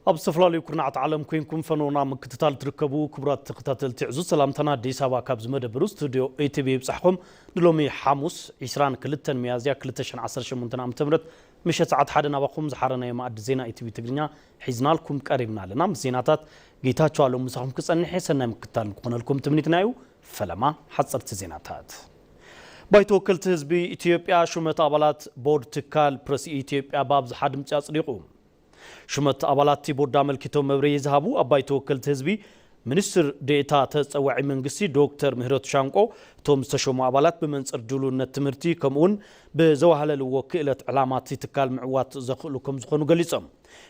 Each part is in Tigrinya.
ኣብ ዝተፈላለዩ ኩርናዓት ዓለም ኮይንኩም ፈኖና ምክትታል ትርከቡ ክቡራት ተኸታተልቲ፣ ዕዙዝ ሰላምታና ኣዲስ ኣበባ ካብ ዝመደብሩ ስቱድዮ ኢቲቪ ይብጻሕኩም። ንሎሚ ሓሙስ ዕስራን ክልተን ሚያዝያ ክልተ ሽሕን ዓሰርተ ሸሞንተን ዓመተ ምህረት ምሸት ሰዓት ሓደ ናባኹም ዝሓረናዮ መኣዲ ዜና ኢቲቪ ትግርኛ ሒዝናልኩም ቀሪብና ኣለና። ምስ ዜናታት ጌታቸው ኣለሙ ምሳኹም ክጸንሕ እየ። ሰናይ ምክትታል ንክኾነልኩም ትምኒትና እዩ። ፈለማ ሓጸርቲ ዜናታት። ባይቶ ወከልቲ ህዝቢ ኢትዮጵያ ሹመት ኣባላት ቦርድ ትካል ፕረስ ኢትዮጵያ ብኣብዝሓ ድምጺ ኣጽዲቑ። ሹመት ኣባላት እቲ ቦርድ ኣመልኪቶም መብርሂ ዝሃቡ ኣብ ባይቶ ወከልቲ ህዝቢ ሚኒስትር ዴኤታ ተጸዋዒ መንግስቲ ዶክተር ምህረቱ ሻንቆ፣ እቶም ዝተሾሙ ኣባላት ብመንጽር ድሉውነት ትምህርቲ ከምኡውን ብዘዋህለልዎ ክእለት ዕላማ እቲ ትካል ምዕዋት ዘኽእሉ ከም ዝኾኑ ገሊጾም።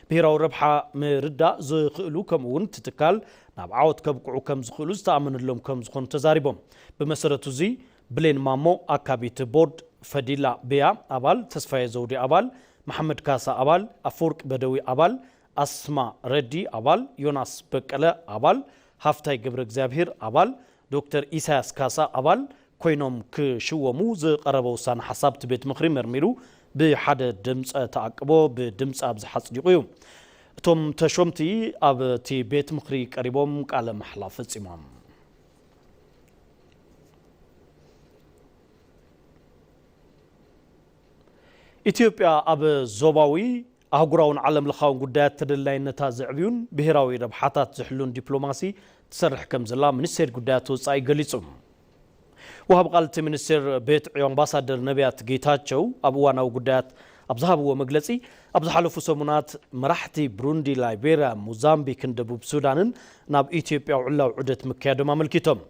ብሄራዊ ረብሓ ምርዳእ ዝኽእሉ ከምኡውን እቲ ትካል ናብ ዓወት ከብቅዑ ከም ዝኽእሉ ዝተኣመነሎም ከም ዝኾኑ ተዛሪቦም። ብመሰረቱ እዚ ብሌን ማሞ ኣካቢት ቦርድ፣ ፈዲላ ቤያ ኣባል፣ ተስፋዬ ዘውዴ ኣባል፣ መሓመድ ካሳ ኣባል፣ ኣፈወርቂ በደዊ ኣባል፣ ኣስማ ረዲ ኣባል፣ ዮናስ በቀለ ኣባል፣ ሃፍታይ ገብረ እግዚኣብሄር ኣባል፣ ዶክተር ኢሳያስ ካሳ ኣባል ኮይኖም ክሽወሙ ዝቐረበ ውሳነ ሓሳብ እቲ ቤት ምኽሪ መርሚሩ ብሓደ ድምፀ ተኣቅቦ ብድምፂ ኣብዝሓ ኣጽዲቑ እዩ። እቶም ተሾምቲ ኣብ እቲ ቤት ምኽሪ ቀሪቦም ቃለ ማሕላ ፈጺሞም። ኢትዮጵያ ኣብ ዞባዊ፣ ኣህጉራውን ዓለም ለኻውን ጉዳያት ተደላይነታ ዘዕብዩን ብሄራዊ ረብሓታት ዝሕሉን ዲፕሎማሲ ትሰርሕ ከም ዘላ ሚኒስቴር ጉዳያት ወጻኢ ገሊጹ። ወሃቢ ቃል እቲ ሚኒስቴር ቤት ዕዮ ኣምባሳደር ነቢያት ጌታቸው ኣብ እዋናዊ ጉዳያት ኣብ ዝሃብዎ መግለጺ፣ ኣብ ዝሓለፉ ሰሙናት መራሕቲ ብሩንዲ፣ ላይቤርያ፣ ሞዛምቢክን ደቡብ ሱዳንን ናብ ኢትዮጵያ ውዕላዊ ዑደት ምክያዶም ኣመልኪቶም።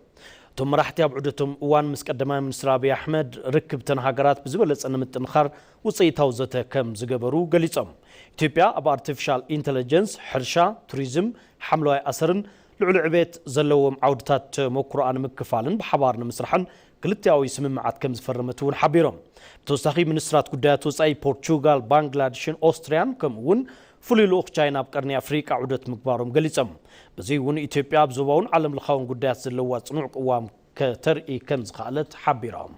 እቶም መራሕቲ ኣብ ዑደቶም እዋን ምስ ቀዳማይ ሚኒስትር ኣብይ ኣሕመድ ርክብ እተን ሃገራት ብዝበለጸ ንምጥንኻር ውፅኢታዊ ዘተ ከም ዝገበሩ ገሊጾም። ኢትዮጵያ ኣብ ኣርቲፊሻል ኢንተለጀንስ፣ ሕርሻ፣ ቱሪዝም፣ ሓምለዋይ ኣሰርን ልዑል ዕቤት ዘለዎም ዓውድታት ተመኩሮኣ ንምክፋልን ብሓባር ንምስራሕን ክልቲኣዊ ስምምዓት ከም ዝፈረመት እውን ሓቢሮም። ብተወሳኺ ሚኒስትራት ጉዳያት ወጻኢ ፖርቹጋል፣ ባንግላዴሽን ኦስትርያን ከምኡ እውን ፍሉይ ልኡኽ ቻይና ኣብ ቀርኒ ኣፍሪቃ ዑደት ምግባሮም ገሊጾም። በዚ እውን ኢትዮጵያ ኣብ ዞባውን ዓለም ለኻውን ጉዳያት ዘለዋ ጽኑዕ ቅዋም ከተርኢ ከም ዝኸኣለት ሓቢሮም።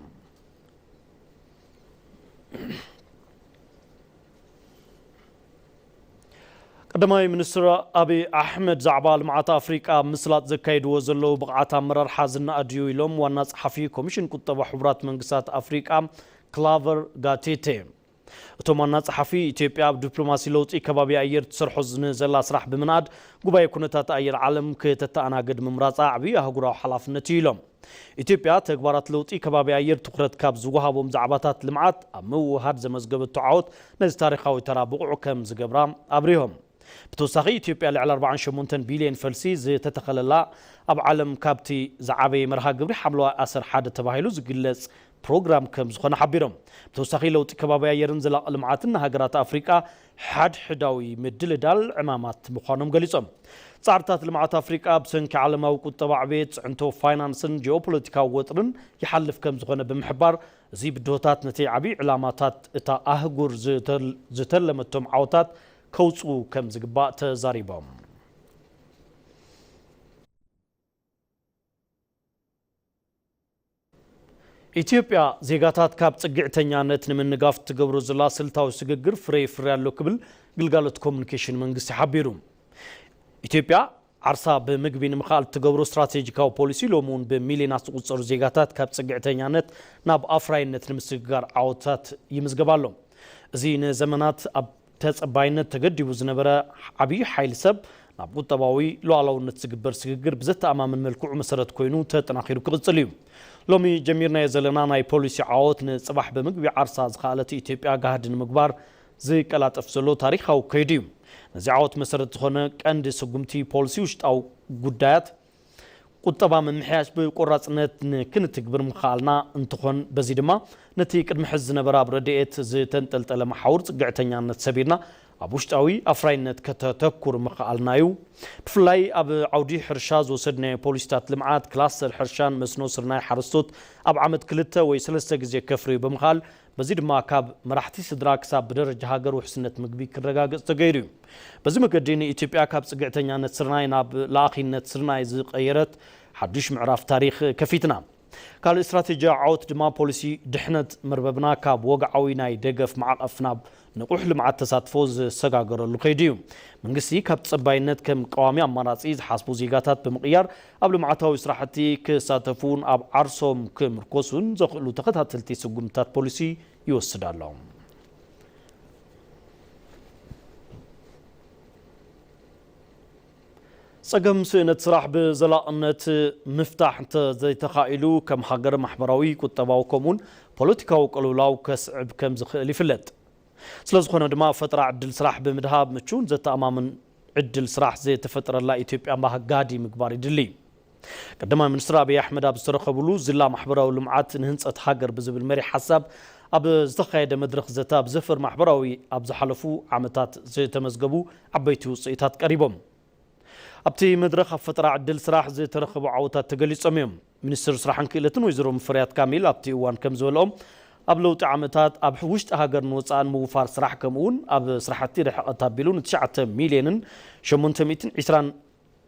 ቀዳማይ ሚኒስትር ኣብይ ኣሕመድ ዛዕባ ልምዓት ኣፍሪቃ ምስላጥ ዘካይድዎ ዘለዉ ብቕዓት ኣመራርሓ ዝነኣድ እዩ ኢሎም ዋና ጸሓፊ ኮሚሽን ቁጠባ ሕቡራት መንግስታት ኣፍሪቃ ክላቨር ጋቴቴ። እቶም ዋና ጸሓፊ፣ ኢትዮጵያ ኣብ ዲፕሎማሲ ለውጢ ከባቢ ኣየር ትሰርሖ ንዘላ ስራሕ ብምንኣድ ጉባኤ ኩነታት ኣየር ዓለም ከተተኣናግድ ምምራጻ ዓብዪ ኣህጉራዊ ሓላፍነት እዩ ኢሎም። ኢትዮጵያ ተግባራት ለውጢ ከባቢ ኣየር ትኹረት ካብ ዝወሃቦም ዛዕባታት ልምዓት ኣብ ምውህሃድ ዘመዝገበቶ ዓወት ነዚ ታሪኻዊ ተራ ብቑዕ ከም ዝገብራ ኣብሪሆም። ብተወሳኺ ኢትዮጵያ ልዕሊ ኣርባዓን ሸሞንተን ቢልዮን ፈልሲ ዝተተኸለላ ኣብ ዓለም ካብቲ ዝዓበየ መርሃ ግብሪ ሓምለዋይ ኣሰር ሓደ ተባሂሉ ዝግለጽ ፕሮግራም ከም ዝኾነ ሓቢሮም። ብተወሳኺ ለውጢ ከባቢ ኣየርን ዘላቒ ልምዓትን ንሃገራት ኣፍሪቃ ሓድሕዳዊ ምድልዳል ዕማማት ምዃኖም ገሊጾም። ጻዕርታት ልምዓት ኣፍሪቃ ብሰንኪ ዓለማዊ ቁጠባ ዕቤት፣ ጽዕንቶ ፋይናንስን ጂኦፖለቲካዊ ወጥርን ይሓልፍ ከም ዝኾነ ብምሕባር፣ እዚ ብድሆታት ነቲ ዓብዪ ዕላማታት እታ ኣህጉር ዝተል-፣ ዝተለመቶም ዓወታት ከውጽኡ ከም ዝግባእ ተዛሪቦም። ኢትዮጵያ ዜጋታት ካብ ጽግዕተኛነት ንምንጋፍ ትገብሮ ዘላ ስልታዊ ስግግር ፍረ የፍሪ ኣሎ ክብል ግልጋሎት ኮሙኒኬሽን መንግስቲ ሓቢሩ። ኢትዮጵያ ዓርሳ ብምግቢ ንምኽኣል እትገብሮ ስትራቴጂካዊ ፖሊሲ ሎሚ እውን ብሚልዮናት ዝቑጸሩ ዜጋታት ካብ ጽግዕተኛነት ናብ ኣፍራይነት ንምስግጋር ዓወታት ይምዝገብ ኣሎ። እዚ ንዘመናት ኣብ ተጸባይነት ተገዲቡ ዝነበረ ዓብዪ ሓይሊ ሰብ ናብ ቁጠባዊ ሉዓላውነት ዝግበር ስግግር ብዘተኣማምን መልክዑ መሰረት ኮይኑ ተጠናኺሩ ክቕጽል እዩ። ሎሚ ጀሚርናዮ ዘለና ናይ ፖሊሲ ዓወት ንጽባሕ ብምግቢ ዓርሳ ዝኸኣለት ኢትዮጵያ ጋህዲ ንምግባር ዝቀላጠፍ ዘሎ ታሪኻዊ ከይዱ እዩ። ነዚ ዓወት መሰረት ዝኾነ ቀንዲ ስጉምቲ ፖሊሲ ውሽጣዊ ጉዳያት ቁጠባ ምምሕያሽ ብቆራጽነት ንክንትግብር ምኽኣልና እንትኾን፣ በዚ ድማ ነቲ ቅድሚ ሕዚ ዝነበረ ኣብ ረድኤት ዝተንጠልጠለ መሓውር ጽግዕተኛነት ሰቢርና ኣብ ውሽጣዊ ኣፍራይነት ከተተኩር ምኽኣልና እዩ። ብፍላይ ኣብ ዓውዲ ሕርሻ ዝወሰድናዮ ፖሊሲታት ልምዓት ክላስተር ሕርሻን መስኖ ስርናይ ሓረስቶት ኣብ ዓመት ክልተ ወይ ሰለስተ ግዜ ከፍርዩ ብምኽኣል፣ በዚ ድማ ካብ መራሕቲ ስድራ ክሳብ ብደረጃ ሃገር ውሕስነት ምግቢ ክረጋገጽ ተገይሩ እዩ። በዚ መገዲ ንኢትዮጵያ ካብ ጽግዕተኛነት ስርናይ ናብ ለኣኺነት ስርናይ ዝቐየረት ሓዱሽ ምዕራፍ ታሪኽ ከፊትና። ካልእ ስትራቴጂ ዓወት ድማ ፖሊሲ ድሕነት መርበብና ካብ ወግዓዊ ናይ ደገፍ ማዕቐፍ ናብ ንቑሕ ልምዓት ተሳትፎ ዝሰጋገረሉ ከይዱ እዩ። መንግስቲ ካብ ተጸባይነት ከም ቀዋሚ ኣማራጺ ዝሓስቡ ዜጋታት ብምቕያር ኣብ ልምዓታዊ ስራሕቲ ክሳተፉን ኣብ ዓርሶም ክምርኮሱን ዘኽእሉ ተኸታተልቲ ስጉምትታት ፖሊሲ ይወስድ ኣሎ። ጸገም ስእነት ስራሕ ብዘላቕነት ምፍታሕ እንተዘይተኻኢሉ ከም ሃገር ማሕበራዊ፣ ቁጠባዊ ከምኡውን ፖለቲካዊ ቅልውላው ከስዕብ ከም ዝኽእል ይፍለጥ። ስለ ዝኾነ ድማ ፈጠራ ዕድል ስራሕ ብምድሃብ ምቹውን ዘተኣማምን ዕድል ስራሕ ዝተፈጠረላ ኢትዮጵያ ማህጋዲ ምግባር ይድሊ። ቀዳማይ ሚኒስትር ኣብይ ኣሕመድ ኣብ ዝተረኸብሉ ዝላ ማሕበራዊ ልምዓት ንህንፀት ሃገር ብዝብል መሪሕ ሓሳብ ኣብ ዝተኻየደ መድረኽ ዘተ ኣብ ዘፈር ማሕበራዊ ኣብ ዝሓለፉ ዓመታት ዝተመዝገቡ ዓበይቲ ውፅኢታት ቀሪቦም። ኣብቲ መድረኽ ኣብ ፈጠራ ዕድል ስራሕ ዝተረኸቡ ዓወታት ተገሊጾም እዮም። ሚኒስትር ስራሕን ክእለትን ወይዘሮ ሙፈሪያት ካሚል ኣብቲ እዋን ከም ዝበልኦም ኣብ ለውጢ ዓመታት ኣብ ውሽጢ ሃገርን ወፃእን ምውፋር ስራሕ ከምኡ እውን ኣብ ስራሕቲ ርሕቐት ኣቢሉ ንትሽዓተ ሚልዮንን ሸሞንተ ሚእትን ዕስራን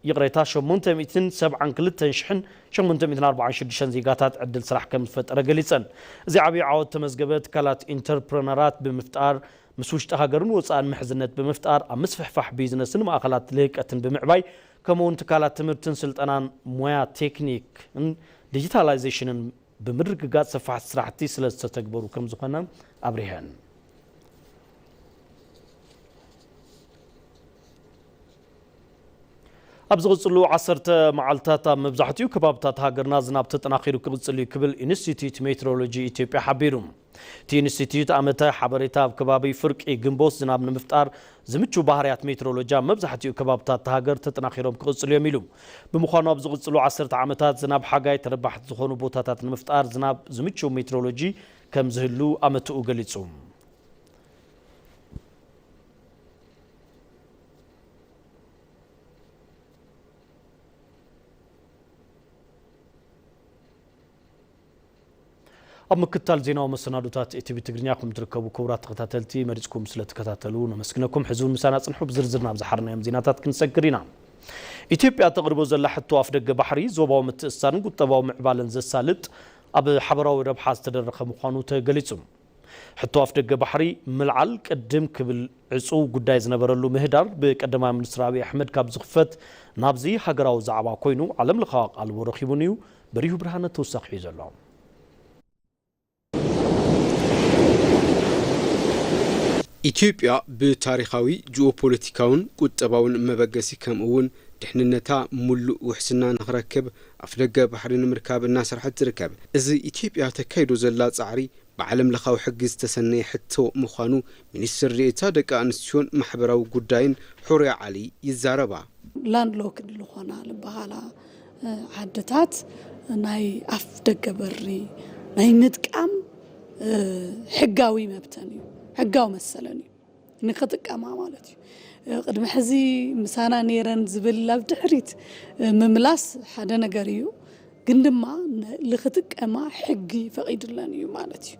ይቕሬታ ሸሞንተ ሚእትን ሰብዓን ክልተን ሽሕን ሸሞንተ ሚእትን ኣርባዓን ሽዱሽተን ዜጋታት ዕድል ስራሕ ከም ዝፈጠረ ገሊፀን። እዚ ዓብዪ ዓወት ተመዝገበ ትካላት ኢንተርፕረነራት ብምፍጣር ምስ ውሽጢ ሃገርን ወፃእን ምሕዝነት ብምፍጣር ኣብ ምስፍሕፋሕ ቢዝነስን ማእኸላት ልህቀትን ብምዕባይ ከምኡውን ትካላት ትምህርትን ስልጠናን ሞያ ቴክኒክን ዲጂታላይዜሽንን ብምርግጋፅ ሰፋሕቲ ስራሕቲ ስለ ዝተተግበሩ ከም ዝኾነ ኣብሪሀን። ኣብ ዝቕፅሉ ዓሰርተ መዓልታት ኣብ መብዛሕትኡ ከባብታት ሃገርና ዝናብ ተጠናኺሩ ክቕፅል እዩ ክብል ኢንስቲትዩት ሜትሮሎጂ ኢትዮጵያ ሓቢሩ። እቲ ኢንስቲትዩት ዓመታዊ ሓበሬታ ኣብ ከባቢ ፍርቂ ግንቦት ዝናብ ንምፍጣር ዝምቹ ባህርያት ሜትሮሎጂ ኣብ መብዛሕትኡ ከባብታት ሃገር ተጠናኺሮም ክቕፅሉ እዮም ኢሉ። ብምዃኑ ኣብ ዝቕፅሉ ዓሰርተ ዓመታት ዝናብ ሓጋይ ተረባሕቲ ዝኾኑ ቦታታት ንምፍጣር ዝናብ ዝምቹ ሜትሮሎጂ ከም ዝህሉ ኣመትኡ ገሊፁ። ኣብ ምክትታል ዜናዊ መሰናዶታት ኤቲቪ ትግርኛ ከም ትርከቡ ክቡራት ተኸታተልቲ መሪጽኩም ስለ ትከታተሉ ነመስግነኩም። ሕዚ እውን ምሳና ጽንሑ፣ ብዝርዝር ናብ ዝሓርናዮም ዜናታት ክንሰግር ኢና። ኢትዮጵያ ተቕርቦ ዘላ ሕቶ ኣፍደገ ባሕሪ ዞባዊ ምትእስሳርን ቁጠባዊ ምዕባለን ዘሳልጥ ኣብ ሓበራዊ ረብሓ ዝተደረኸ ምዃኑ ተገሊጹ። ሕቶ ኣፍደገ ባሕሪ ምልዓል ቅድም ክብል ዕጹው ጉዳይ ዝነበረሉ ምህዳር ብቀዳማይ ሚኒስትር ኣብይ ኣሕመድ ካብ ዝኽፈት ናብዚ ሃገራዊ ዛዕባ ኮይኑ ዓለም ለኻዊ ኣቓልቦ ረኺቡን እዩ። በሪሁ ብርሃነ ተወሳኺ እዩ ዘሎ። ኢትዮጵያ ብታሪኻዊ፣ ጂኦፖለቲካውን ቁጠባውን መበገሲ ከምኡ እውን ድሕንነታ ሙሉእ ውሕስና ንኽረክብ ኣፍደገ ባሕሪ ንምርካብ እናሰርሐት ትርከብ። እዚ ኢትዮጵያ ተካይዶ ዘላ ጻዕሪ ብዓለም ለኻዊ ሕጊ ዝተሰነየ ሕቶ ምዃኑ ሚኒስትር ዴኤታ ደቂ ኣንስትዮን ማሕበራዊ ጉዳይን ሑርያ ዓሊ ይዛረባ። ላንድ ሎክድ ዝኾና ዝበሃላ ዓድታት ናይ ኣፍ ደገ በሪ ናይ ምጥቃም ሕጋዊ መብተን እዩ፣ ሕጋዊ መሰለን እዩ ንክጥቀማ ማለት እዩ። ቅድሚ ሕዚ ምሳና ነይረን ዝብል ኣብ ድሕሪት ምምላስ ሓደ ነገር እዩ። ግን ድማ ልክጥቀማ ሕጊ ፈቒድለን እዩ ማለት እዩ።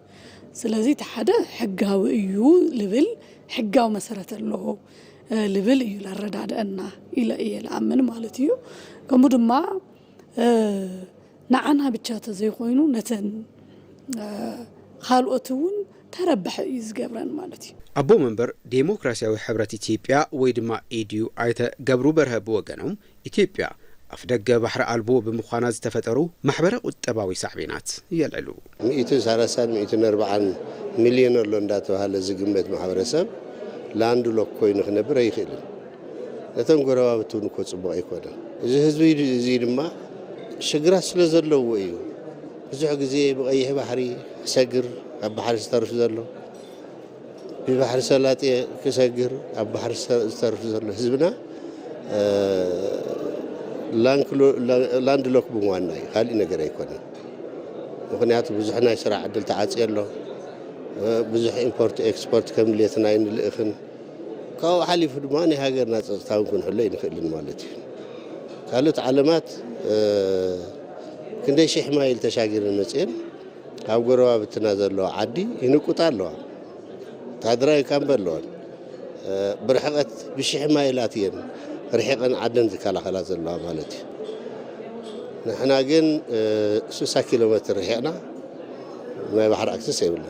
ስለዚ እቲ ሓደ ሕጋዊ እዩ ልብል፣ ሕጋዊ መሰረት ኣለዎ ልብል እዩ ለረዳድአና ኢለ እየ ልኣምን ማለት እዩ። ከምኡ ድማ ንዓና ብቻ ተዘይኮይኑ ነተን ካልኦት እውን ተረባሒ እዩ ዝገብረን ማለት እዩ። ኣቦ መንበር ዴሞክራሲያዊ ሕብረት ኢትዮጵያ ወይ ድማ ኤዲዩ ኣይተ ገብሩ በርሀ ብወገኖም ኢትዮጵያ ኣፍደገ ባሕሪ ኣልቦ ብምዃና ዝተፈጠሩ ማሕበረ ቁጠባዊ ሳዕቤናት የልዕሉ። ሚእትን ሰላሳን ሚእትን ኣርባዓን ሚልዮን ኣሎ እንዳተባሃለ ዝግመት ማሕበረሰብ ላንድ ሎክ ኮይኑ ክነብር ኣይኽእልን። ነተን ጎረባብቲ እውን እኮ ፅቡቕ ኣይኮነን። እዚ ህዝቢ እዚ ድማ ሽግራት ስለ ዘለዎ እዩ ብዙሕ ግዜ ብቐይሕ ባሕሪ ክሰግር ኣብ ባሕሪ ዝተርፍ ዘሎ። ብባሕሪ ሰላጤ ክሰግር ኣብ ባሕሪ ዝተርፍ ዘሎ ህዝብና ላንድ ሎክ ብምዃንና እዩ፣ ካሊእ ነገር ኣይኮነን። ምኽንያቱ ብዙሕ ናይ ስራሕ ዕድል ተዓፅዩ ኣሎ። ብዙሕ ኢምፖርት ኤክስፖርት ከም ድሌትና ኣይንልእኽን። ካብኡ ሓሊፉ ድማ ናይ ሃገርና ፀፅታ እውን ክንሕሎ ኣይንኽእልን ማለት እዩ። ካልኦት ዓለማት ክንደይ ሽሕ ማይል ተሻጊረን መፅየን ኣብ ጎረባብትና ዘለዋ ዓዲ ይንቁጣ ኣለዋ። ወታደራዊ ካምፕ ኣለወን። ብርሕቐት ብሽሕ ማይላት እየን ርሒቐን ዓደን ዝከላኸላ ዘለዋ ማለት እዩ። ንሕና ግን ስሳ ኪሎ ሜትር ርሒቕና ናይ ባሕሪ ኣክሰስ የብልና።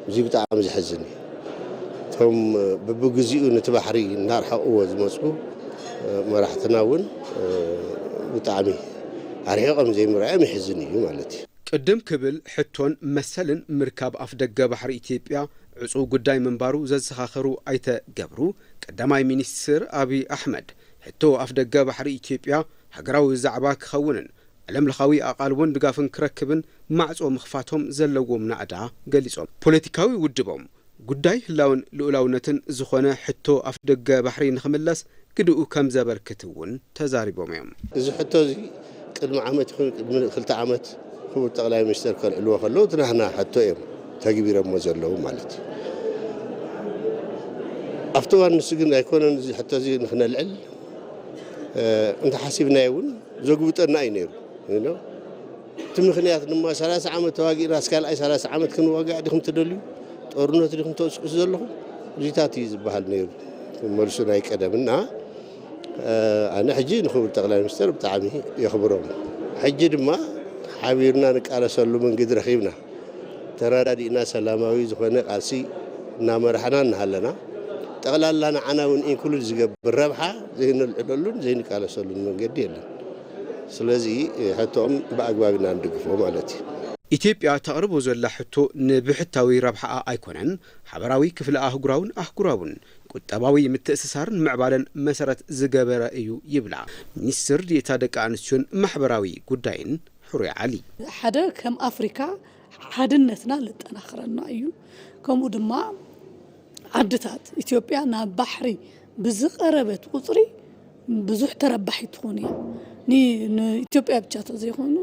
እዚ ብጣዕሚ ዘሕዝን እዩ። እቶም ብብግዚኡ ነቲ ባሕሪ እናርሓቕዎ ዝመፁ መራሕትና እውን ብጣዕሚ ኣርሒቖም ዘይምርኣዮም የሕዝን እዩ ማለት እዩ። ቅድም ክብል ሕቶን መሰልን ምርካብ ኣፍደገ ባሕሪ ኢትዮጵያ ዕፁው ጉዳይ ምንባሩ ዘዘኻኸሩ ኣይተ ገብሩ፣ ቀዳማይ ሚኒስትር ኣብይ ኣሕመድ ሕቶ ኣፍደገ ባሕሪ ኢትዮጵያ ሃገራዊ ዛዕባ ክኸውንን ዓለምለኻዊ ኣቓልቦን ድጋፍን ክረክብን ማዕጾ ምኽፋቶም ዘለዎም ናእዳ ገሊጾም። ፖለቲካዊ ውድቦም ጉዳይ ህላውን ልኡላውነትን ዝኾነ ሕቶ ኣፍደገ ባሕሪ ንኽምለስ ግድኡ ከም ዘበርክት እውን ተዛሪቦም እዮም። እዚ ሕቶ እዚ ቅድሚ ዓመት ይኹን ቅድሚ ክልተ ዓመት ክቡር ጠቕላይ ሚኒስትር ከልዕልዎ ከለዉ እቲ ናህና ሕቶ እዮም ተግቢሮሞ ዘለዉ ማለት እዩ። ኣብቲ እዋን ንሱ ግን ኣይኮነን እዚ ሕቶ እዚ ንክነልዕል እንተሓሲብናዮ እውን ዘጉብጠና እዩ ነይሩ። እቲ ምኽንያት ድማ ሰላሳ ዓመት ተዋጊእና እስካልኣይ ሰላሳ ዓመት ክንዋጋእ ዲኹም ትደልዩ? ጦርነት ዲኹም ተስቅሱ ዘለኹም? እዚታት እዩ ዝበሃል ነይሩ። መልሱ ናይ ቀደምና ኣነ ሕጂ ንክቡር ጠቕላይ ሚኒስትር ብጣዕሚ የኽብሮም። ሕጂ ድማ ሓቢርና ንቃለሰሉ መንገዲ ረኺብና ተረዳዲእና ሰላማዊ ዝኾነ ቃልሲ እናመራሕና እናሃለና ጠቕላላ ንዓና እውን ኢንክሉድ ዝገብር ረብሓ ዘይነልዕለሉን ዘይንቃለሰሉን መንገዲ የለን። ስለዚ ሕቶኦም ብኣግባብ ኢና ንድግፎ ማለት እዩ። ኢትዮጵያ ተቕርቦ ዘላ ሕቶ ንብሕታዊ ረብሓኣ ኣይኮነን፣ ሓበራዊ ክፍለ ኣህጉራውን ኣህጉራውን ቁጠባዊ ምትእስሳርን ምዕባለን መሰረት ዝገበረ እዩ ይብላ ሚኒስትር ዲኤታ ደቂ ኣንስትዮን ማሕበራዊ ጉዳይን ሕሩይ ዓሊ። ሓደ ከም ኣፍሪካ ሓድነትና ለጠናኽረና እዩ። ከምኡ ድማ ዓድታት ኢትዮጵያ ናብ ባሕሪ ብዝቐረበት ቁፅሪ ብዙሕ ተረባሒት ትኾን እያ። ንኢትዮጵያ ብቻ ተዘይኮይኑ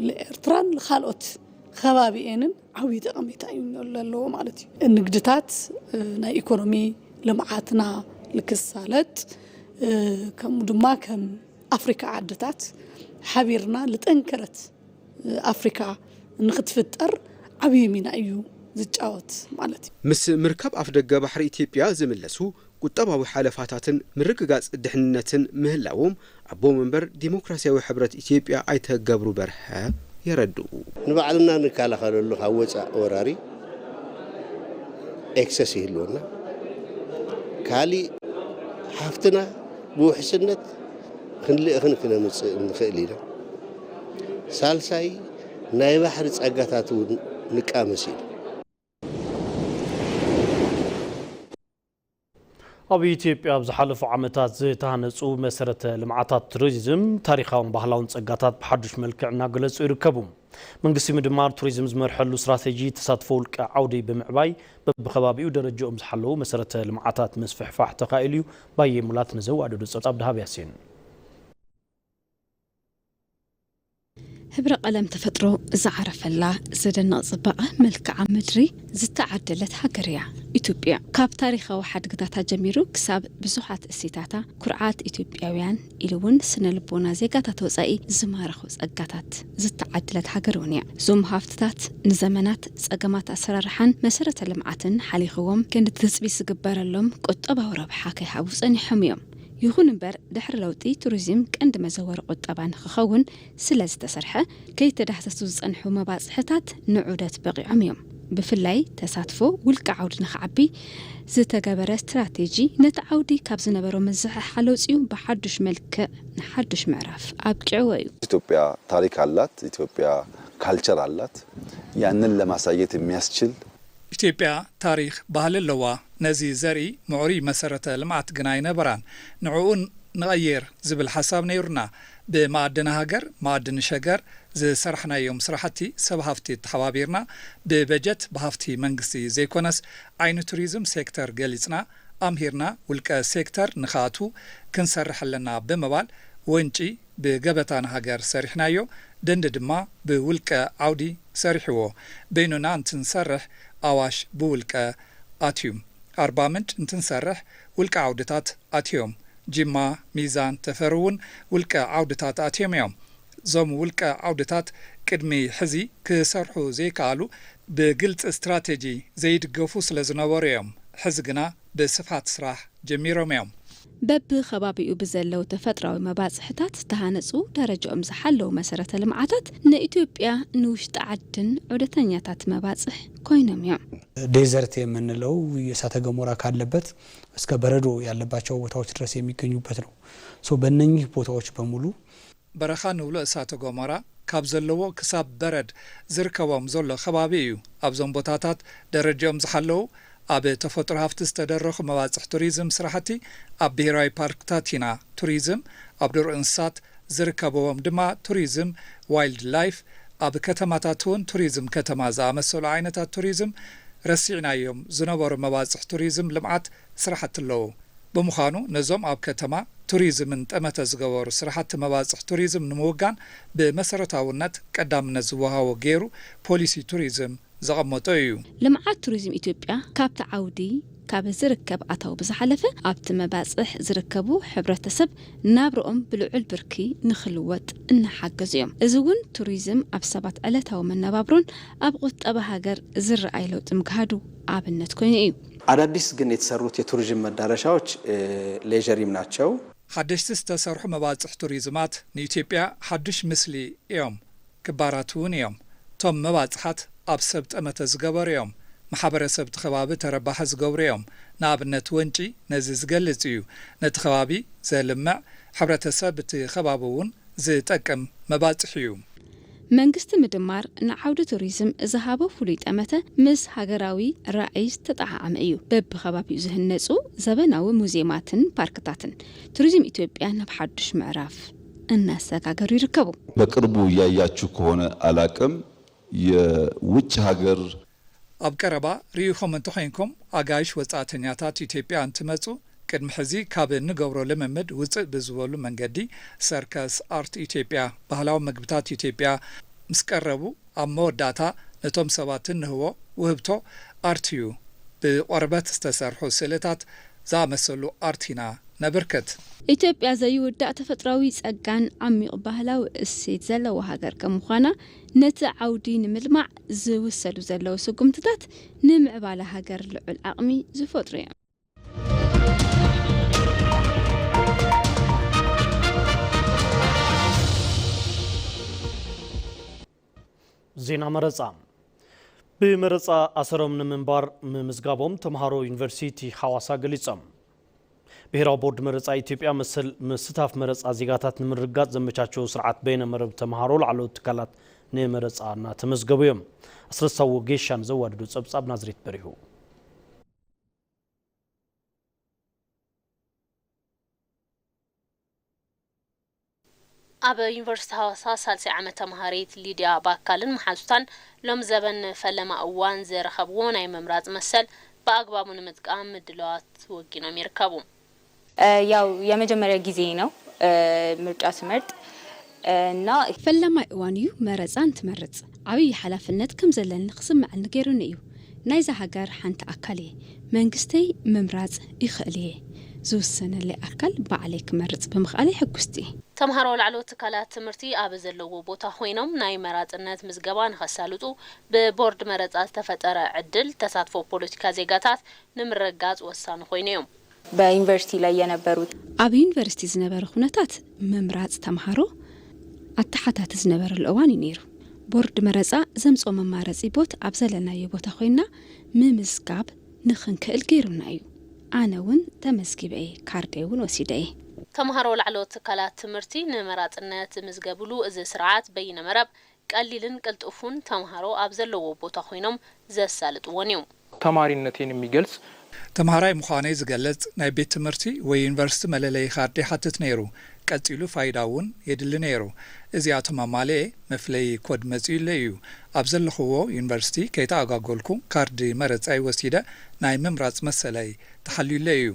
ንኤርትራን ካልኦት ከባቢኤንን ዓብዪ ጠቐሜታ እዩ ዘለዎ ማለት እዩ። ንግድታት ናይ ኢኮኖሚ ልምዓትና ልክሳለጥ ከምኡ ድማ ከም ኣፍሪካ ዓድታት ሓቢርና ልጠንከረት ኣፍሪካ ንክትፍጠር ዓብዪ ሚና እዩ ዝጫወት ማለት እዩ። ምስ ምርካብ ኣፍደገ ባሕሪ ኢትዮጵያ ዝምለሱ ቁጠባዊ ሓለፋታትን ምርግጋፅ ድሕንነትን ምህላዎም ኣቦ መንበር ዲሞክራሲያዊ ሕብረት ኢትዮጵያ ኣይተ ገብሩ በርሀ የረድኡ። ንባዕልና ንከላኸለሉ ካብ ወፃእ ወራሪ ኤክሰስ ይህልወና። ካሊእ ሃፍትና ብውሕስነት ክንልእኽን ክነምፅእ ንኽእል ኢና። ሳልሳይ ናይ ባሕሪ ፀጋታት እውን ንቃመስ ኢና። ኣብ ኢትዮጵያ ኣብ ዝሓለፉ ዓመታት ዝተሃነፁ መሰረተ ልምዓታት ቱሪዝም ታሪኻውን ባህላውን ፀጋታት ብሓዱሽ መልክዕ እናገለፁ ይርከቡ። መንግስቲ ምድማር ቱሪዝም ዝመርሐሉ ስትራቴጂ ተሳትፎ ውልቀ ዓውዲ ብምዕባይ በብከባቢኡ ደረጃኦም ዝሓለዉ መሰረተ ልምዓታት ምስፍሕፋሕ ተኻኢሉ እዩ። ባየ ሙላት ንዘዋደዶ ፀብፃብ ደሃብ ያሲን። ህብረ ቀለም ተፈጥሮ ዝዓረፈላ ዘደንቕ ጽባቐ መልክዓ ምድሪ ዝተዓደለት ሃገር እያ ኢትዮጵያ። ካብ ታሪኻዊ ሓድግታታ ጀሚሩ ክሳብ ብዙሓት እሴታታ፣ ኩርዓት ኢትዮጵያውያን ኢሉ እውን ስነ ልቦና ዜጋታት ወጻኢ ዝማረኹ ጸጋታት ዝተዓደለት ሃገር እውን እያ። እዞም ሃፍትታት ንዘመናት ጸገማት ኣሰራርሓን መሰረተ ልምዓትን ሓሊኽዎም ክንዲ ትጽቢት ዝግበረሎም ቁጠባዊ ረብሓ ከይሃቡ ጸኒሖም እዮም። ይኹን እምበር ድሕሪ ለውጢ ቱሪዝም ቀንዲ መዘወሪ ቁጠባ ንኽኸውን ስለ ዝተሰርሐ ከይተዳህሰሱ ዝጸንሑ መባፅሕታት ንዑደት በቒዖም እዮም። ብፍላይ ተሳትፎ ውልቀ ዓውዲ ንኽዓቢ ዝተገበረ ስትራቴጂ ነቲ ዓውዲ ካብ ዝነበሮ ምዝሕሓል ኣውፂኡ ብሓዱሽ መልክዕ ንሓዱሽ ምዕራፍ ኣብቂዕዎ እዩ። ኢትዮጵያ ታሪክ ኣላት፣ ኢትዮጵያ ካልቸር ኣላት። ያንን ለማሳየት የሚያስችል ኢትዮጵያ ታሪኽ፣ ባህሊ ኣለዋ። ነዚ ዘርኢ ምዕሩይ መሰረተ ልምዓት ግን ኣይነበራን። ንዕኡ ንቐይር ዝብል ሓሳብ ነይሩና። ብመኣድን ሃገር፣ መኣድን ሸገር ዝሰራሕናዮም ስራሕቲ ሰብ ሃፍቲ ተሓባቢርና ብበጀት ብሃፍቲ መንግስቲ ዘይኮነስ ዓይኒ ቱሪዝም ሴክተር ገሊፅና ኣምሂርና ውልቀ ሴክተር ንኽኣትዉ ክንሰርሕ ኣለና ብምባል ወንጪ ብገበታ ንሃገር ሰሪሕናዮ፣ ደንዲ ድማ ብውልቀ ዓውዲ ሰሪሕዎ። በይኑና እንትንሰርሕ ኣዋሽ ብውልቀ ኣትዩ። ኣርባ ምንጭ እንትንሰርሕ ውልቀ ዓውድታት ኣትዮም። ጂማ፣ ሚዛን፣ ተፈሪ እውን ውልቀ ዓውድታት ኣትዮም እዮም። እዞም ውልቀ ዓውድታት ቅድሚ ሕዚ ክሰርሑ ዘይከኣሉ ብግልፂ ስትራቴጂ ዘይድገፉ ስለዝነበሩ እዮም። ሕዚ ግና ብስፍሓት ስራሕ ጀሚሮም እዮም። በብኸባቢኡ ብዘለዉ ተፈጥሮኣዊ መባጽሕታት ዝተሃነጹ ደረጃኦም ዝሓለዉ መሰረተ ልምዓታት ንኢትዮጵያ ንውሽጢ ዓድን ዑደተኛታት መባጽሕ ኮይኖም እዮም። ዴዘርት የምንለው የእሳተ ገሞራ ካለበት እስከ በረዶ ያለባቸው ቦታዎች ድረስ የሚገኙበት ነው። ሶ በእነኚህ ቦታዎች በሙሉ በረኻ ንብሎ እሳተ ገሞራ ካብ ዘለዎ ክሳብ በረድ ዝርከቦም ዘሎ ከባቢ እዩ። ኣብዞም ቦታታት ደረጃኦም ዝሓለዉ ኣብ ተፈጥሮ ሃፍቲ ዝተደረኹ መባፅሕ ቱሪዝም ስራሕቲ ኣብ ብሄራዊ ፓርክታት ኢና ቱሪዝም ኣብ ዱር እንስሳት ዝርከብዎም ድማ ቱሪዝም ዋይልድ ላይፍ ኣብ ከተማታት እውን ቱሪዝም ከተማ ዝኣመሰሉ ዓይነታት ቱሪዝም ረሲዕናዮም ዝነበሩ መባፅሕ ቱሪዝም ልምዓት ስራሕቲ ኣለዉ። ብምዃኑ ነዞም ኣብ ከተማ ቱሪዝምን ጠመተ ዝገበሩ ስራሕቲ መባፅሕ ቱሪዝም ንምውጋን ብመሰረታውነት ቀዳምነት ዝወሃቦ ገይሩ ፖሊሲ ቱሪዝም ዘቐመጦ እዩ። ልምዓት ቱሪዝም ኢትዮጵያ ካብቲ ዓውዲ ካብ ዝርከብ ኣታዊ ብዝሓለፈ ኣብቲ መባፅሕ ዝርከቡ ሕብረተሰብ ናብርኦም ብልዑል ብርኪ ንኽልወጥ እናሓገዙ እዮም። እዚ እውን ቱሪዝም ኣብ ሰባት ዕለታዊ መነባብሮን ኣብ ቁጠባ ሃገር ዝረኣይ ለውጢ ምግሃዱ ኣብነት ኮይኑ እዩ። አዳዲስ ግን የተሰሩት የቱሪዝም መዳረሻዎች ሌዠሪም ናቸው። ሓደሽቲ ዝተሰርሑ መባፅሕ ቱሪዝማት ንኢትዮጵያ ሓዱሽ ምስሊ እዮም። ክባራት እውን እዮም። እቶም መባፅሓት ኣብ ሰብ ጠመተ ዝገበሩ እዮም። ማሕበረሰብ እቲ ከባቢ ተረባሒ ዝገብሩ እዮም። ንኣብነት ወንጪ ነዚ ዝገልፅ እዩ። ነቲ ከባቢ ዘልምዕ፣ ሕብረተሰብ እቲ ከባቢ እውን ዝጠቅም መባፅሒ እዩ። መንግስቲ ምድማር ንዓውዲ ቱሪዝም ዝሃቦ ፍሉይ ጠመተ ምስ ሃገራዊ ራዕይ ዝተጠዓዓመ እዩ። በብከባቢኡ ዝህነፁ ዘበናዊ ሙዚየማትን ፓርክታትን ቱሪዝም ኢትዮጵያ ናብ ሓዱሽ ምዕራፍ እናሰጋገሩ ይርከቡ። በቅርቡ እያያችሁ ከሆነ አላቅም የውጭ ሀገር ኣብ ቀረባ ርኢኹም እንተኾይንኩም ኣጋይሽ ወጻእተኛታት ኢትዮጵያ እንትመጹ ቅድሚ ሕዚ ካብ እንገብሮ ልምምድ ውጽእ ብዝበሉ መንገዲ ሰርከስ፣ ኣርት ኢትዮጵያ፣ ባህላዊ መግብታት ኢትዮጵያ ምስ ቀረቡ ኣብ መወዳእታ ነቶም ሰባት እንህቦ ውህብቶ ኣርት እዩ። ብቆርበት ዝተሰርሑ ስእልታት ዝኣመሰሉ ኣርት ኢና ነበርክት። ኢትዮጵያ ዘይውዳእ ተፈጥሮኣዊ ጸጋን ዓሚቕ ባህላዊ እሴት ዘለዋ ሃገር ከም ምዃና፣ ነቲ ዓውዲ ንምልማዕ ዝውሰዱ ዘለዉ ስጉምትታት ንምዕባለ ሃገር ልዑል ዓቕሚ ዝፈጥሩ እዮም። ዜና መረጻ። ብመረጻ ኣሰሮም ንምንባር ምምዝጋቦም ተምሃሮ ዩኒቨርሲቲ ሓዋሳ ገሊጾም። ብሄራዊ ቦርድ መረጻ ኢትዮጵያ መሰል ምስታፍ መረጻ ዜጋታት ንምርግጋጽ ዘመቻቸዎ ስርዓት በይነ መረብ ተምሃሮ ላዕለዎት ትካላት ንመረጻ እናተመዝገቡ እዮም። ኣስረሳው ወጌሻ ንዘዋደዶ ጸብጻብ ናዝሬት በሪሁ። ኣብ ዩኒቨርሲቲ ሃዋሳ ሳልሳይ ዓመት ተምሃሪት ሊድያ ባካልን መሓዙታን ሎም ዘበን ፈለማ እዋን ዝረኸብዎ ናይ ምምራፅ መሰል ብኣግባቡ ንምጥቃም ምድላዋት ወጊኖም ይርከቡ። ያው የመጀመሪያ ጊዜ ነው ምርጫ ስመርጥ እና ፈለማይ እዋን እዩ መረፃ እንትመርፅ። ዓብዪ ሓላፍነት ከም ዘለኒ ክስምዐኒ ገይሩኒ እዩ። ናይዛ ሃገር ሓንቲ ኣካል እየ። መንግስተይ ምምራፅ ይኽእል እየ። ዝውሰነለይ ኣካል ባዕለይ ክመርፅ ብምኽኣለይ ሕጉስቲ እየ። ተምሃሮ ላዕለዎት ትካላት ትምህርቲ ኣብ ዘለዎ ቦታ ኮይኖም ናይ መራፅነት ምዝገባ ንኸሳልጡ ብቦርድ መረፃ ዝተፈጠረ ዕድል ተሳትፎ ፖለቲካ ዜጋታት ንምርግጋፅ ወሳኒ ኮይኑ እዩ። በዩኒቨርሲቲ ላይ የነበሩት። ኣብ ዩኒቨርሲቲ ዝነበረ ኩነታት ምምራፅ ተምሃሮ ኣተሓታቲ ዝነበረሉ እዋን እዩ ነይሩ። ቦርድ መረፃ ዘምፅኦ መማረፂ ቦት ኣብ ዘለናዮ ቦታ ኮይንና ምምዝጋብ ንኽንክእል ገይሩና እዩ። ኣነ እውን ተመዝጊበ እየ፣ ካርደይ እውን ወሲደ እየ። ተምሃሮ ላዕለዎት ትካላት ትምህርቲ ንመራፅነት ዝምዝገብሉ እዚ ስርዓት በይነ መረብ ቀሊልን ቅልጡፉን ተምሃሮ ኣብ ዘለዎ ቦታ ኮይኖም ዘሳልጥዎን እዩ። ተማሪነቴን የሚገልጽ። ተምሃራይ ምዃነይ ዝገልጽ ናይ ቤት ትምህርቲ ወይ ዩኒቨርሲቲ መለለዪ ካርድ ይሓትት ነይሩ። ቀጺሉ ፋይዳ እውን የድሊ ነይሩ። እዚኣቶም ኣማሊኤ መፍለዪ ኮድ መጺኡለይ እዩ። ኣብ ዘለኹዎ ዩኒቨርሲቲ ከይተኣጓጎልኩ ካርዲ መረጻይ ወሲደ ናይ ምምራጽ መሰለይ ተሓልዩለይ እዩ።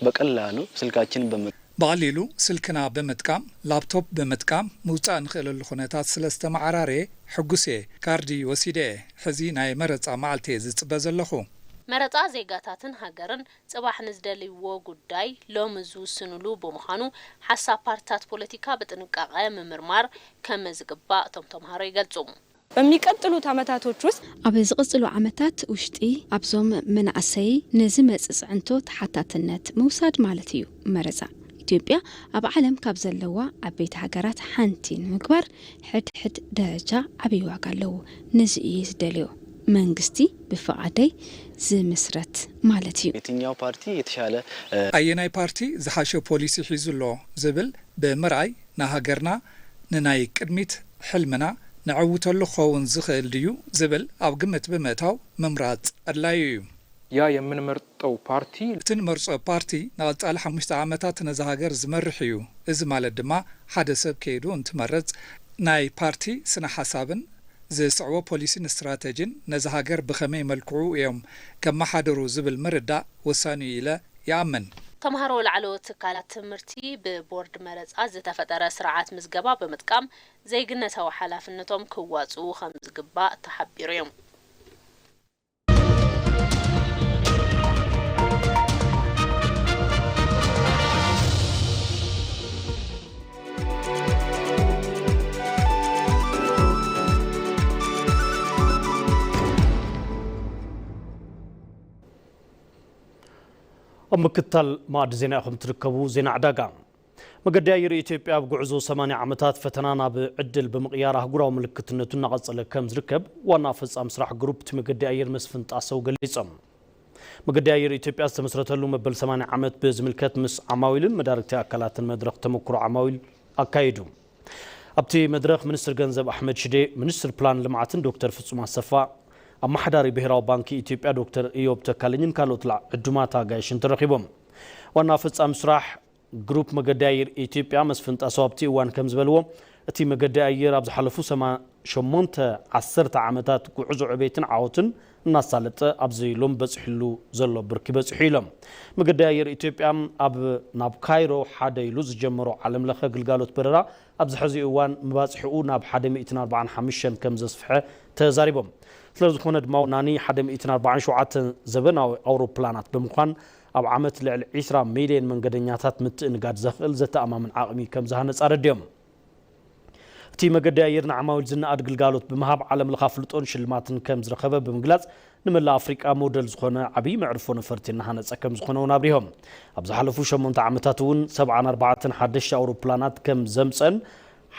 በቀላሉ ስልካችንን በመ ብቐሊሉ ስልክና ብምጥቃም፣ ላፕቶፕ ብምጥቃም ምውጻእ ንኽእለሉ ኩነታት ስለ ዝተመዓራረየ ሕጉስ እየ። ካርዲ ወሲደ እየ። ሕዚ ናይ መረጻ መዓልቲ እየ ዝጽበ ዘለኹ። መረጻ ዜጋታትን ሃገርን ጽባሕ ንዝደልይዎ ጉዳይ ሎሚ ዝውስንሉ ብምዃኑ ሓሳብ ፓርትታት ፖለቲካ ብጥንቃቐ ምምርማር ከም ዝግባእ እቶም ተምሃሮ ይገልጹ። በሚቀጥሉት ዓመታቶች ውስጥ ኣብ ዝቕጽሉ ዓመታት ውሽጢ ኣብዞም መናእሰይ ንዝመጽእ ጽዕንቶ ተሓታትነት ምውሳድ ማለት እዩ መረጻ። ኢትዮጵያ ኣብ ዓለም ካብ ዘለዋ ዓበይቲ ሃገራት ሓንቲ ንምግባር ሕድሕድ ደረጃ ዓብዪ ዋጋ ኣለዎ። ነዚ እየ ዝደልዮ። መንግስቲ ብፍቓደይ ዝምስረት ማለት እዩ። የትኛው ፓርቲ የተሻለ ኣየናይ ፓርቲ ዝሓሸ ፖሊሲ ሒዙ ኣሎ ዝብል ብምርኣይ ንሃገርና ንናይ ቅድሚት ሕልምና ነዕውተሉ ክኸውን ዝኽእል ድዩ ዝብል ኣብ ግምት ብምእታው ምምራፅ ኣድላዩ እዩ። ያ የምንመርጠው ፓርቲ እቲ ንመርጾ ፓርቲ ንቐጻሊ ሓሙሽተ ዓመታት ነዛ ሃገር ዝመርሕ እዩ። እዚ ማለት ድማ ሓደ ሰብ ከይዱ እንትመርጽ ናይ ፓርቲ ስነ ሓሳብን ዝስዕቦ ፖሊሲን ስትራተጂን ነዛ ሃገር ብኸመይ መልክዑ እዮም ከመሓድሩ ዝብል ምርዳእ ወሳኒ እዩ ኢለ ይኣምን። ተምሃሮ ላዕለዎት ትካላት ትምህርቲ ብቦርድ መረጻ ዝተፈጠረ ስርዓት ምዝገባ ብምጥቃም ዜግነታዊ ሓላፍነቶም ክዋፅኡ ከምዝግባእ ተሓቢሩ እዩ። ኣብ ምክትታል ማዕዲ ዜና ኢኹም ትርከቡ። ዜና ዕዳጋ። መገዲ ኣየር ኢትዮጵያ ኣብ ጉዕዞ ሰማንያ ዓመታት ፈተና ናብ ዕድል ብምቕያር ኣህጉራዊ ምልክትነቱ እናቐጸለ ከም ዝርከብ ዋና ፈጻሚ ስራሕ ግሩፕ እቲ መገዲ ኣየር መስፍን ጣሰው ገሊጾም። መገዲ ኣየር ኢትዮጵያ ዝተመስረተሉ መበል ሰማንያ ዓመት ብዝምልከት ምስ ዓማዊልን መዳርግቲ ኣካላትን መድረኽ ተመክሮ ዓማዊል ኣካይዱ። ኣብቲ መድረኽ ሚኒስትር ገንዘብ ኣሕመድ ሽዴ፣ ሚኒስትር ፕላን ልምዓትን ዶክተር ፍጹም ኣሰፋ፣ ኣመሓዳሪ ብሄራዊ ባንኪ ኢትዮጵያ ዶክተር ኢዮብ ተካልኝን ካልኦት ዕዱማት ኣጋይሽን ተረኺቦም። ዋና ፈጻሚ ስራሕ ግሩፕ መገዲ ኣየር ኢትዮጵያ መስፍን ጣሰው ኣብቲ እዋን ከም ዝበልዎ፣ እቲ መገዲ ኣየር ኣብ ዝሓለፉ ሰማ- ሸሞንተ ዓሰርተ ዓመታት ጉዕዞ ዕቤትን ዓወትን እናሳለጠ ኣብዚ ሎሚ በፂሕሉ ዘሎ ብርኪ በፂሑ ኢሎም። መገዲ ኣየር ኢትዮጵያ ኣብ ናብ ካይሮ ሓደ ኢሉ ዝጀመሮ ዓለም ለኸ ግልጋሎት በረራ ኣብዚ ሕዚ እዋን መባፅሒኡ ናብ ሓደ ሚእትን ኣርባዓን ሓሙሽተን ከም ዘስፍሐ ተዛሪቦም። ስለዝኾነ ድማ ወናኒ ሓደ ሚእትን ኣርባዓን ሸውዓተን ዘበናዊ ኣውሮፕላናት ብምዃን ኣብ ዓመት ልዕሊ ዒስራ ሚልዮን መንገደኛታት ምትእንጋድ ዘኽእል ዘተኣማምን ዓቕሚ ከም ዝሃነፅ ኣረዲኦም። እቲ መገዲ ኣየር ንዓማዊል ዝነኣድ ግልጋሎት ብምሃብ ዓለም ለኸ ኣፍልጦን ሽልማትን ከም ዝረኸበ ብምግላፅ፣ ንመላእ ኣፍሪቃ ሞደል ዝኾነ ዓብዪ መዕርፎ ነፈርቲ እናሃነፀ ከም ዝኾነ እውን ኣብሪሆም። ኣብ ዝሓለፉ ሸሞንተ ዓመታት እውን ሰብዓን ኣርባዕተን ሓደሽቲ ኣውሮፕላናት ከም ዘምፀን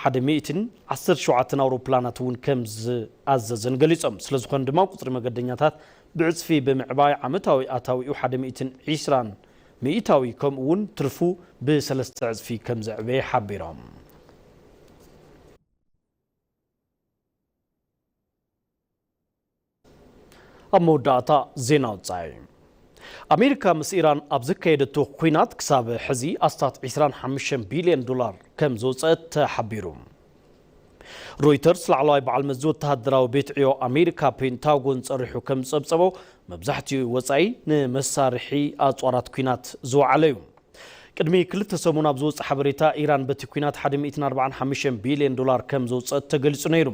ሓደ ሚእትን ዓሰርተ ሸውዓተን ኣውሮፕላናት እውን ከም ዝኣዘዘን ገሊፆም። ስለዝኾነ ድማ ቁፅሪ መገደኛታት ብዕፅፊ ብምዕባይ ዓመታዊ ኣታዊኡ ሓደ ሚእትን ዒስራን ሚእታዊ ከምኡ እውን ትርፉ ብሰለስተ ዕፅፊ ከም ዘዕበየ ሓቢሮም። ኣብ መወዳእታ ዜና ወጻኢ። ኣሜሪካ ምስ ኢራን ኣብ ዘካየደቶ ኲናት ክሳብ ሕዚ ኣስታት ዒስራን ሓሙሽተን ቢልዮን ዶላር ከም ዝወጸት ተሓቢሩ። ሮይተርስ ላዕለዋይ በዓል መዚ ወተሃደራዊ ቤት ዕዮ ኣሜሪካ ፔንታጎን ጸሪሑ ከም ዝጸብጸቦ፣ መብዛሕትኡ ወጻኢ ንመሳርሒ ኣጽዋራት ኲናት ዝወዓለ እዩ። ቅድሚ ክልተ ሰሙን ኣብ ዝወጸ ሓበሬታ፣ ኢራን በቲ ኲናት ሓደ ሚእትን ኣርባዓን ሓሙሽተን ቢልዮን ዶላር ከም ዘውጸት ተገሊጹ ነይሩ።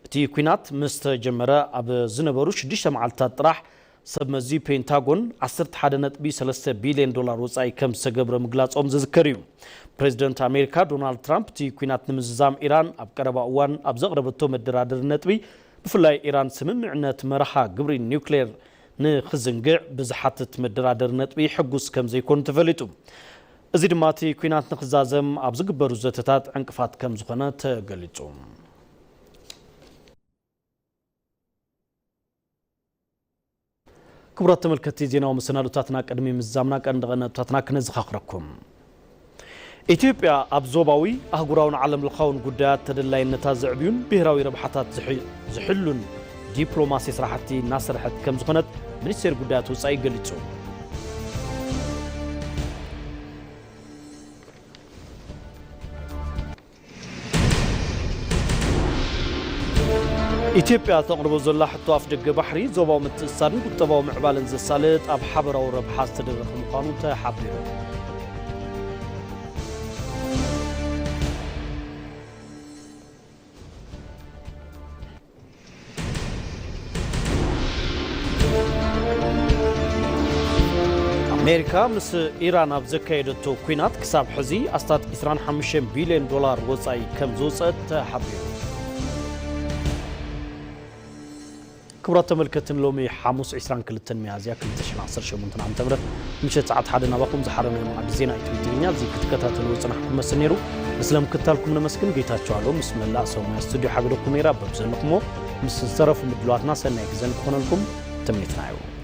እቲ ኲናት ምስ ተጀመረ ኣብ ዝነበሩ ሽዱሽተ መዓልታት ጥራሕ፣ ሰብ መዚ ፔንታጎን ዓሰርተ ሓደ ነጥቢ ሰለስተ ቢልዮን ዶላር ወጻኢ ከም ዝተገብረ ምግላጾም ዝዝከር እዩ። ፕሬዚደንት ኣሜሪካ ዶናልድ ትራምፕ፣ እቲ ኲናት ንምዝዛም ኢራን ኣብ ቀረባ እዋን ኣብ ዘቕረበቶ መደራደሪ ነጥቢ፣ ብፍላይ ኢራን ስምምዕነት መርሃ ግብሪ ኒውክሌር ንኽዝንግዕ ብዝሓትት መደራደሪ ነጥቢ ሕጉስ ከም ዘይኮኑ ተፈሊጡ። እዚ ድማ እቲ ኲናት ንኽዛዘም ኣብ ዝግበሩ ዘተታት ዕንቅፋት ከም ዝኾነ ተገሊጹ። ክቡራት ተመልከትቲ፣ ዜናዊ መሰናዶታትና ቅድሚ ምዝዛምና ቀንዲ ቀንዲ ነጥብታትና ክነዘኻኽረኩም። ኢትዮጵያ ኣብ ዞባዊ፣ ኣህጉራውን ዓለም ለኻውን ጉዳያት ተደላይነታ ዘዕብዩን ብሄራዊ ረብሓታት ዝሕ- ዝሕሉን ዲፕሎማሲ ስራሕቲ እናሰርሐት ከም ዝኾነት ሚኒስቴር ጉዳያት ወጻኢ ገሊጹ። ኢትዮጵያ ተቕርቦ ዘላ ሕቶ ኣፍደገ ባሕሪ ዞባዊ ምትእስሳርን ቁጠባዊ ምዕባለን ዘሳልጥ ኣብ ሓበራዊ ረብሓ ዝተደረኸ ምዃኑ ተሓቢሩ። ኣሜሪካ ምስ ኢራን ኣብ ዘካየደቶ ኲናት ክሳብ ሕዚ ኣስታት ዒስራን ሓሙሽተን ቢልዮን ዶላር ወጻኢ ከም ዝወጸት ተሓቢሩ። ክቡራት ተመልከትን፣ ሎሚ ሓሙስ ዕስራን ክልተን ሚያዝያ ክልተ ሽሕን ዓሰርተ ሸሞንተን ዓመተ ምህረት ምሸት ሰዓት ሓደ ናባኹም ዝሓረናዮ መኣዲ ዜና ኢትዮ ትግርኛ እዚ ክትከታተልዎ ዝጸናሕኩም መስል ነይሩ። ንስለ ምክትታልኩም ነመስግን። ጌታቸው ኣለው ምስ መላእ ሰብ ሞያ ስቱድዮ ሓገደኩም ነይራ። በብዘለኹሞ ምስ ዝተረፉ ምድላዋትና ሰናይ ግዘ ንክኾነልኩም ትምኒትና እዩ።